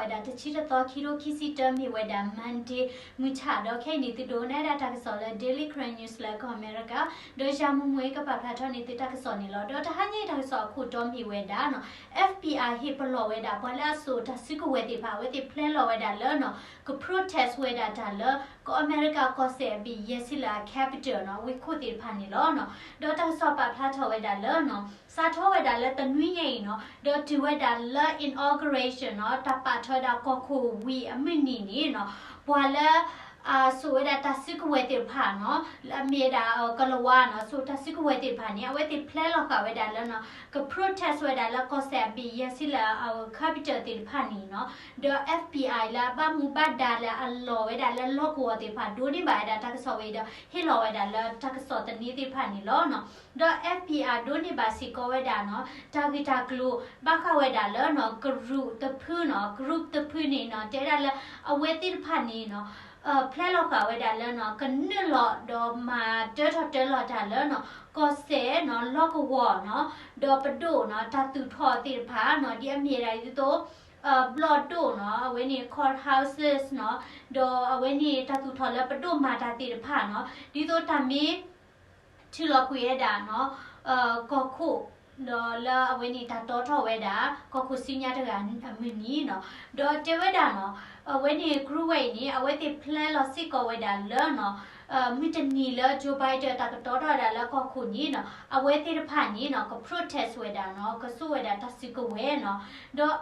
ဝဲဒၣ်တဆံတသီ ခံကထိခံဆံတၢ မ့ၢ်ဝဲဒၣ် Monday မုၢ်ထး ဒီးခဲအံၤန့ၣ် သုဒိးနၣ်ဝဲဒၣ်တၢ်ကစီၣ်လၢ Daily Karen News လၢကီၢ်အမဲရကၤ, ဒီးယၤမုၢ်မုၢ်ကပာ်ဖျါထီၣ်န့ၢ်သုတၢ်ကစီၣ်န့ၣ်လီၤ. ဒီးတဟါညါအံၤတၢ်ကစီၣ်အခိၣ်တီမ့ၢ်ဝဲဒၣ်နီၤ FBI ဟ့ၣ်ပလီၢ်ဝဲဒၣ် ပှၤလၢအစိာ်တၢ်စုကဝဲၤသ့ၣ်တဖၣ် အဝဲသ့ၣ်ဖျဲလီၤဝဲဒၣ်လၢနီၤ က protest ဝဲဒၣ်တၢ်လၢ ကီၢ်အမဲရကၤကီၢ်စဲၣ်အဘ့ၣ်ယဲၢ်ဆံလၢအ capital နီၤ ဝ့ၢ်ခိၣ်သ့ၣ်တဖၣ်န့ၣ်လီၤနီၤ. ဒီးတၢ်ကစီၣ်ပာ်ဖျါထီၣ်ဝဲဒၣ်လၢနီၤ စးထီၣ်ဝဲဒၣ်လၢတနွံညါအံၤနီၤ ဒီးတုၤဝဲဒၣ်လၢ inauguration နီၤ တၢ်ပာ်ထီၣ်ဝဲဒၣ်ကီၢ်ခိၣ်ဝံၤအမုၢ်နံၤန့ၣ်နီၤ ပှၤလၢ အစိာ်ဝဲဒၣ်တၢ်စုကဝဲၤသ့ၣ်တဖၣ်နီၤ လၢအမ့ၢ်ဝဲဒၣ် ကလၤဝါနီၤ စိာ်တၢ်စုကဝဲၤသ့ၣ်တဖၣ်န့ၣ် အဝဲသ့ၣ်ဖျဲလီၤဃာ်ဝဲဒၣ်လၢနီၤ က protest ဝဲဒၣ်လၢကီၢ်စဲၣ်အဘ့ၣ်ယဲၢ်ဆံလၢအ capital သ့ၣ်တဖၣ်န့ၣ်နီၤ. ဒီး FBI လၢအဘၣ်မူဘၣ်ဒါလၢအလီၢ်ဝဲဒၣ်လၢလီၢ်ကဝီၤသ့ၣ်တဖၣ် ဒိးန့ၢ်ဘၣ်ဝဲဒၣ်တၢ်ကစီၣ်ဝဲအံၤဒီး ဟ့ၣ်လီၤဝဲဒၣ်လၢတၢ်ကစီၣ်သန့သ့ၣ်တဖၣ်န့ၣ်လီၤနီၤ. ဒီး FBI ဒိးန့ၢ်ဘၣ်စ့ၢ်ကီးဝဲဒၣ်နီၤ တၢ်ဂ့ၢ်တၢ်ကျိၤ ဘၣ်ဃးဝဲဒၣ်လၢနီၤ group တဖုနီၤ group တဖုန့ၣ်နီၤ တဲဒၣ်လၢအဝဲသ့ၣ်တဖၣ်န့ၣ်နီၤ ဖျဲလီၤဃာ်ဝဲဒၣ်လၢနီၤ ကနုာ်လီၤဒီးမၤတၢထီၣ်တၢလီၤတၢ်လၢနီၤ ကီၢ်စဲၣ်နီၤ လီၢ်ကဝီၤနီၤ ဒီးပဒိၣ်နီၤ တၢ်သူၣ်ထီၣ်သ့ၣ်တဖၣ်နီၤ ဒ်အမ့ၢ်ဒၣ်ဒ်သိး ဘျီၣ်ဒိၣ်နီၤ အဝဲန့ၣ် courthouses နီၤ ဒီးအဝဲန့ၣ်တၢ်သူၣ်ထီၣ်လၢပဒိၣ်မၤတၢ်သ့ၣ်တဖၣ်နီၤ ဒ်သိးတၢ်မ့ၢ် ထုးလီၤကွံာ်ဝဲဒၣ်နီၤ ကီၢ်ခိၣ် ဒီးလၢအဝဲန့ၣ်တၢ်တီထီၣ်ဝဲဒၣ် ကီၢ်ခိၣ်ဆူညါတဂၤအမုၢ်နံၤနီၤ ဒီးတဲဝဲဒၣ်နီၤ အဝဲန့ၣ် group ဝဲအံၤန့ၣ် အဝဲသ့ၣ်ဖျဲလီၤစ့ၢ်ကီးဝဲဒၣ်လၢနီၤ မုၢ်တနံၤလၢ Joe Biden တၢ်ကတီထီၣ်ဝဲဒၣ်လၢကီၢ်ခိၣ်န့ၣ်နီၤ အဝဲသ့ၣ်တဖၣ်န့ၣ်နီၤ က protest ဝဲဒၣ်နီၤ ကစိာ်ဝဲဒၣ်တၢ်စုကဝဲၤနီၤ ဒီး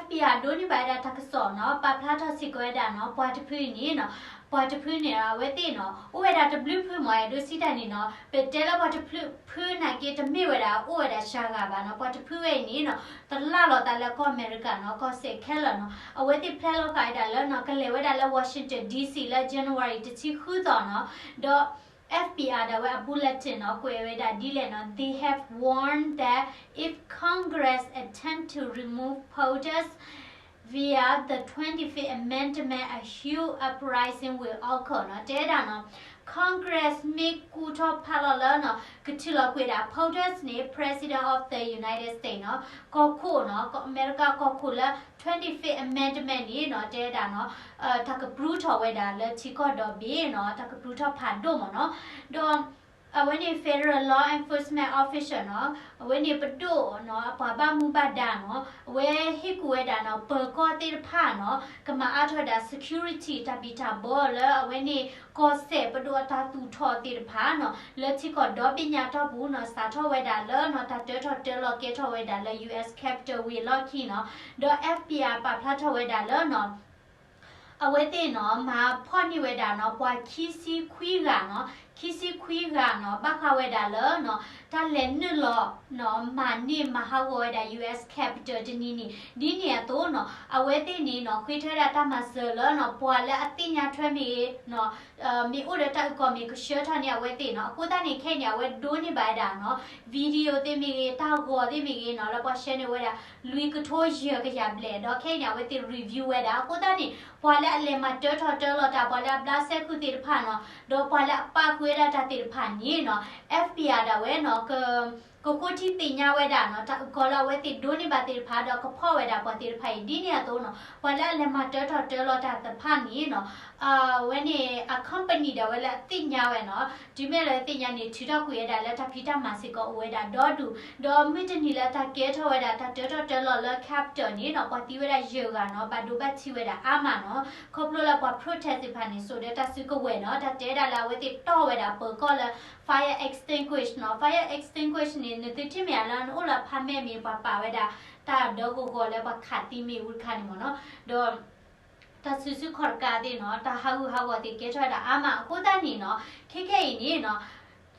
FBI ဒိးန့ၢ်ဘၣ်ဝဲဒၣ်တၢ်ကစီၣ်နီၤ ပာ်ဖျါထီၣ်စ့ၢ်ကီးဝဲဒၣ်နီၤ ပှၤတဖုန့ၣ်နီၤ ပှၤတဖုန့ၣ် အဝဲသ့ၣ်နီၤ အိၣ်ဝဲဒၣ်တဘျုးဖုမး အဲၣ်ဒိးစံးတၢ်န့ၣ်နီၤ ပတဲလၢပှၤတဖုဖုနာ်က့ တမ့ၢ်ဝဲဒၣ်အိၣ်ဝဲဒၣ်စှၤဂၤဘၣ်နီၤ ပှၤတဖုဝဲအံၤန့ၣ်နီၤ တလၢ်လီၤသးလၢကီၢ်အမဲရကၤနီၤ ကီၢ်စဲၣ်ခဲလၢာ်နီၤ အဝဲသ့ၣ်ဖျဲလီၤဃာ်ဝဲဒၣ်လၢနီၤ ကလဲၤဝဲဒၣ်လၢ Washington D C လၢ January တဆံဃုသီနီၤ ဒီး FBI ဒၣ်ဝဲအ bulletin နီၤ ကွဲးဝဲဒၣ်ဒ်လဲၣ်နီၤ They have warned that if Congress attempt to remove POTUS via the twenty-fifth Amendment, a huge uprising will occur နီၤ တဲဒၣ်နီၤ Congress မ့ၢ်ကူၣ်ထီၣ်ဖးလီၤလၢနီၤ ကထုးလီၤကွံာ်ဒၣ် POTUS န့ၣ် President of the United States နီၤ ကီၢ်ခိၣ်နီၤ အမဲရကၤကီၢ်ခိၣ်လၢ twenty-fifth Amendment န့ၣ်နီၤ တဲဒၣ်နီၤ တၢ်ကပြုထီၣ်ဝဲဒၣ်လၢထံကီၢ်ဒီဘ့ၣ်နီၤ တၢ်ကပြုထီၣ်ဖးဒိၣ်မးနီၤ ဒီး အဝဲန့ၣ် Federal Law Enforcement Officer နီၤ အဝဲန့ၣ်ပဒိၣ်နီၤ အပှၤဘၣ်မူဘၣ်ဒါနီၤ အဝဲဟ့ၣ်ကူၣ်ဝဲဒၣ်နီၤ ပၢၤကီၢ်သ့ၣ်တဖၣ်နီၤ ကမၤအါထီၣ်ဝဲဒၣ် security တၢ်ဘံၣ်တၢ်ဘၢလၢအဝဲန့ၣ် ကီၢ်စဲၣ်ပဒိၣ်အတၢ်သူၣ်ထီၣ်သ့ၣ်တဖၣ်နီၤ လၢထံကီၢ်ဒီဘ့ၣ်ညါတီၢ်ပူၤနီၤ စးထီၣ်ဝဲဒၣ်လၢနီၤ တၢ်တၢထီၣ်တၢလီၤကဲထီၣ်ဝဲဒၣ်လၢ U S Capitol ဝံၤအလီၢ်ခံနီၤ ဒီး FBI ပာ်ဖျါထီၣ်ဝဲဒၣ်လၢနီၤ အဝဲသ့ၣ်နီၤ မၤဖီၣ်န့ၢ်ဝဲဒၣ်နီၤ ပှၤခံဆံခွံဂၤနီၤ ခံဆံခွံဂၤနီၤ ဘၣ်ဃးဝဲဒၣ်လၢနီၤ တၢ်လဲၤနုာ်လီၤနီၤ မၤန့ၢ်မၤဟးဂီၤဝဲဒၣ် U S Capitol တနံၤန့ၣ် ဒ်န့ၣ်အသိးနီၤ အဝဲသ့ၣ်န့ၣ်နီၤ ဃ့ထီၣ်ဝဲဒၣ်တၢ်မၤစၢၤလၢနီၤ ပှၤလၢအသ့ၣ်ညါထွဲမ့ၢ်ဂ့ၤနီၤ မ့ၢ်အိၣ်ဒီးတၢ်အုၣ်ကီၤမ့ၢ်ကဆှၢထီၣ်န့ၢ်အဝဲသ့ၣ်နီၤ အဃိသတးန့ၣ် ခဲအံၤန့ၣ် အဝဲဒိးန့ၢ်ဘၣ်ဝဲဒၣ်နီၤ video သ့ၣ်မ့ၢ်ဂ့ၤ တၢ်ဂီၤသ့ၣ်မ့ၢ်ဂ့ၤနီၤ လၢပှၤဆှၢန့ၢ်ဝဲဒၣ် လွံၢ်ကထိယဲၢ်ကယၤဘျဲၣ် ဒီးခဲအံၤန့ၣ် အဝဲသ့ၣ် review ဝဲဒၣ် အဃိသတးန့ၣ် ပှၤလၢအလဲၤမၤတၢထီၣ်တၢလီၤတၢ် ပှၤလၢအဘျးစဲဃုာ်သ့ၣ်တဖၣ်နီၤ ဒီးပှၤလၢအပာ်ဃုာ်ဝဲဒၣ်တၢ်သ့ၣ်တဖၣ်န့ၣ်နီၤ FBI ဒၣ်ဝဲနီၤ က ကဃိထံသ့ၣ်ညါဝဲဒၣ်နီၤ တၢ်အုၣ်ကီၤလၢအဝဲသ့ၣ်ဒိးန့ၢ်ဘၣ်သ့ၣ်တဖၣ် ဒီးကဖီၣ်ဝဲဒၣ်ပှၤသ့ၣ်တဖၣ်အံၤ ဒ်န့ၣ်အသိးနီၤ ပှၤလၢအလဲၤမၤတၢထီၣ်တၢလီၤတၢ်သ့ၣ်တဖၣ်န့ၣ်နီၤ အဝဲန့ၣ် အ company ဒၣ်ဝဲလၢအသ့ၣ်ညါဝဲနီၤ တုၤမ့ၢ်လၢသ့ၣ်ညါန့ၣ် ထုးထီၣ်ကွံာ်ဝဲဒၣ်လၢတၢ်ဖံးတၢ်မၤစ့ၢ်ကီးအိၣ်ဝဲဒၣ်ဒီဒူၣ် ဒီးမုၢ်တနံၤလၢတၢ်ကဲထီၣ်ဝဲဒၣ် တၢ်တၢထီၣ်တၢလီၤလၢ Capitol န့ၣ်နီၤ ပှၤသံဝဲဒၣ်ယဲၢ်ဂၤနီၤ ဘၣ်ဒိဘၣ်ထံးဝဲဒၣ်အါမးနီၤ ခီဖျိလၢပှၤ protest သ့ၣ်တဖၣ်န့ၣ် စိာ်ဒီးတၢ်စုကဝဲၤနီၤ တၢ်တဲဒၣ်လၢအဝဲသ့ၣ်တီၢ်ဝဲဒၣ်ပၢၤကီၢ်လၢ fire extinguish နီၤ fire extinguish န့ၣ် နသုထံၣ်မ့ၢ်ဧါလၢနအိၣ်လၢ apartment မ့ၢ်ပှၤပာ်ဝဲဒၣ် တၢ်ဒၢဂီၤဂီၤလၢပှၤခးသံမ့ၢ်အူတခါန့ၣ်မ့ၢ်နီၤ ဒီး တၢ်စုဆူၣ်ခီၣ်တကးသ့ၣ်နီၤ တၢ်ဟးဂူာ်ဟးဂီၤသ့ၣ်ကဲထီၣ်ဝဲဒၣ်အါမး အဃိသတးန့ၣ်နီၤ ခဲခဲအံၤန့ၣ်နီၤ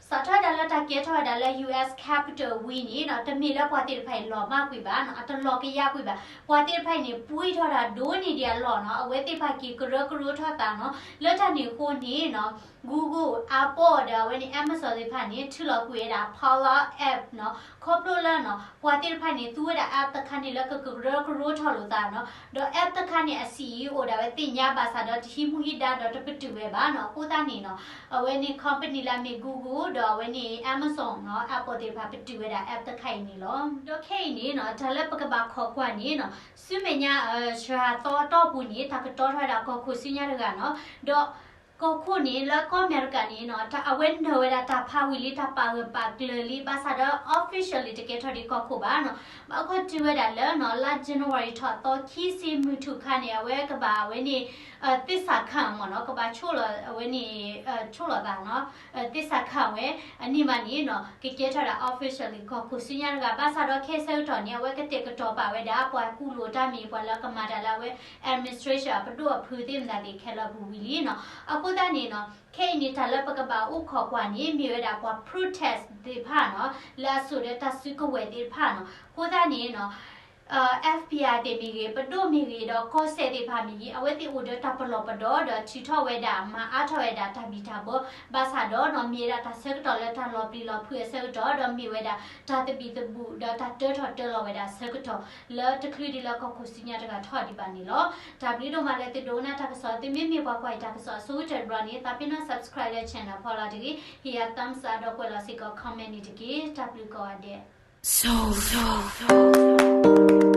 စးထီၣ်ဝဲဒၣ်လၢတၢ်ကဲထီၣ်ဝဲဒၣ်လၢ U S Capitol ဝံၤန့ၣ်နီၤ တမ့ၢ်လၢပှၤသ့ၣ်တဖၣ်အံၤလီၤမၢ်ကွံာ်ဘၣ်နီၤ အတလီၤကယၢ်ကွံာ်ဘၣ် ပှၤသ့ၣ်တဖၣ်အံၤန့ၣ် ပှံထီၣ်တၢ်ဒိၣ်န့ၢ်ဒံးအလီၢ်နီၤ အဝဲသ့ၣ်တဖၣ်က့ၤကရၢကရိထီၣ်သးနီၤ လၢတၢ်န့ၣ်အဃိန့ၣ်နီၤ Google, Apple ဒီးအဝဲန့ၣ် Amazon သ့ၣ်တဖၣ်န့ၣ် ထုးလီၤကွံာ်ဝဲဒၣ် Parler app နီၤ, ခီဖျိလၢနီၤ ပှၤသ့ၣ်တဖၣ်န့ၣ် သူဝဲဒၣ် app တခါန့ၣ်လၢကကရၢကရိထီၣ်လိာ်သးနီၤ, ဒီး app တခါန့ၣ် အ CEO ဒၣ်ဝဲသ့ၣ်ညါဘၣ်ဆၣ်ဒီးတဟံးမူဟံးဒါဒီးတပတုာ်ဝဲဘၣ်နီၤ, အဃိသတးန့ၣ်နီၤ အဝဲန့ၣ် company လၢအမ့ၢ် Google ဒီးအဝဲန့ၣ် Amazon နီၤ Apple သ့ၣ်တဖၣ်ပတုာ်ဝဲဒၣ် app တခါအံၤန့ၣ်လီၤ. ဒီးခဲအံၤန့ၣ်နီၤ တၢ်လၢပကဘၣ်ခိးကွၢ်န့ၣ်နီၤ ဆူမဲာ်ညါ စှၤသီအတီၢ်ပူၤန့ၣ် တၢ်ကတီၤထီၣ်ဝဲဒၣ်ကီၢ်ခိၣ်ဆူညါတဂၤနီၤ, ဒီး ကီၢ်ခိၣ်န့ၣ် လၢကီၢ်အမဲရကၤန့ၣ်နီၤ တၢ်အဝဲနၢၤဝဲဒၣ်တၢ်ဖးဝံၤလံ တၢ်ပာ်ဂၢၢ်ပာ်ကျၢၤလံ ဘၣ်ဆၣ်ဒီး officially တကဲထီၣ်ဒံးကီၢ်ခိၣ်ဘၣ်နီၤ, ဘၣ်ခီတုၤဝဲဒၣ်လၢနီၤ လါ January ထီၣ်အသီခံဆံမုၢ်ထူၣ်ခါန့ၣ် အဝဲကဘၣ်အဝဲန့ၣ် သစ္စာခံ မ့ၢ်နီၤ ကဘၣ်ဆိၣ်လီၤအဝဲန့ၣ် ဆိၣ်လီၤသးနီၤ သစ္စာခံ ဝဲ အန့ၣ်မးန့ၣ်နီၤ ကကဲထီၣ်ဒၣ် officially ကီၢ်ခိၣ်ဆူညါတဂၤ ဘၣ်ဆၣ်ဒီးခဲအံၤဆၢကတီၢ်န့ၣ် အဝဲကတဲာ်ကတီၤပာ်ဝဲဒၣ် ပှၤကူၣ်လိာ်တၢ်မ့ၢ် ပှၤလၢကမၤတၢ်လၢအဝဲ administration အပဒိၣ်အဖုးသ့ၣ်မတၤသ့ၣ်ခဲလၢာ်အပူၤဝံၤလံနီၤ, အဃိသတးန့ၣ်နီၤ ခဲအံၤန့ၣ် တၢ်လၢပကဘၣ်အိၣ်ခိးကွၢ်န့ၣ် မ့ၢ်ဝဲဒၣ်ပှၤ protest သ့ၣ်တဖၣ်နီၤ လၢအစိာ်ဒီးတၢ်စုကဝဲၤသ့ၣ်တဖၣ်နီၤ, အဃိသတးန့ၣ်နီၤ FBI သ့ၣ်မ့ၢ်ဂ့ၤ ပဒိၣ်မ့ၢ်ဂ့ၤ ဒီးကီၢ်စဲၣ်သ့ၣ်တဖၣ်မ့ၢ်ဂ့ၤ အဝဲသ့ၣ်အိၣ်ဒီးတၢ်ပလီၢ်ပဒီဒီးထုးထီၣ်ဝဲဒၣ် မၤအါထီၣ်ဝဲဒၣ်တၢ်ဘံၣ်တၢ်ဘၢ ဘၣ်ဆၣ်ဒီးနီၤ မ့ၢ်ဝဲဒၣ်တၢ်ဆၢကတီၢ်လၢတၢ်လီၤပျံၤလီၤဖုးအဆၢကတီၢ် ဒီးမ့ၢ်ဝဲဒၣ်တၢ်သဘံၣ်သဘုၣ် ဒီးတၢ်တၢထီၣ်တၢလီၤဝဲဒၣ်အဆၢကတီၢ် လၢတချုးဒံးလၢကီၢ်ခိၣ်ဆူညါတဂၤထီၣ်ဒံးဘၣ်န့ၣ်လီၤ. တၢ်ဘျုးဒိၣ်မးလၢသုဒိကနၣ်တၢ်ကစီၣ် သုမ့မ့ၢ်ပှၤကွၢ်အံၤတၢ်ကစီၣ်အဆိကတၢၢ်တဘျီန့ၣ် သးပ့ၤနီၣ် subscribe လၢ channel ဖီလာ်တဂ့ၤ, ဟ့ၣ်ယၤ thumbs up ဒီးကွဲးလီၤစ့ၢ်ကီး comment န့ၣ်တက့ၢ်. တၢ်ဘျုးကိးဂၤဒဲး.